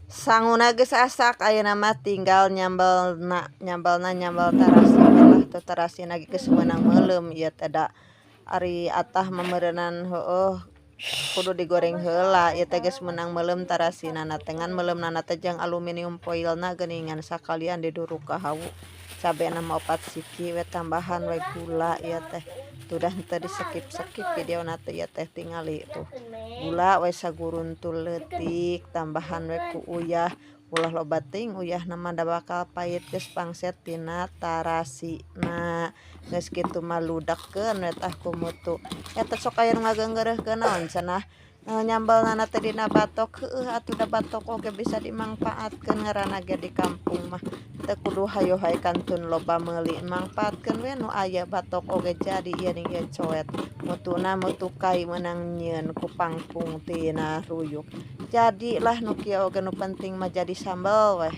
Sanguna geus asak, ayeuna mah tinggal nyambelna. Nyambelna nyambel tarasi lah tuh. Tarasina ge geus meunang meuleum ieu teh, da ari atah mah meureunan heueuh kudu digoreng heula. Ieu teh geus meunang meuleum tarasinana teh, ngan meuleumna teh jeung aluminium foilna geuningan sakalian diduruk ka hawu. Cabena mah 4 siki we, tambahan we gula ieu teh. Tuh, dah henteu di skip-skip videona teh ieu teh. Tingali tuh, gula we saguruntul leutik, tambahan we ku uyah. Ulah loba teuing uyahna mah, da bakal pait. Geus pangset tina tarasina. Geus kitu mah ludegkeun we tah ku mutu. Eta sok aya nu ngageungeureuhkeun, naon cenah nyambelna teh dina batok. Heueuh atuh, da batok oge bisa dimangpaatkeun. Ngaranna ge di kampung mah teu kudu hayo-hayo kantun loba meuli, mangpaatkeun we nu aya. Batok oge jadi ieu ning. Ieu coet mutuna mutu kai meunang nyieun ku pangpung tina ruyuk. Jadilah nu kieu oge, nu penting mah jadi sambel weh.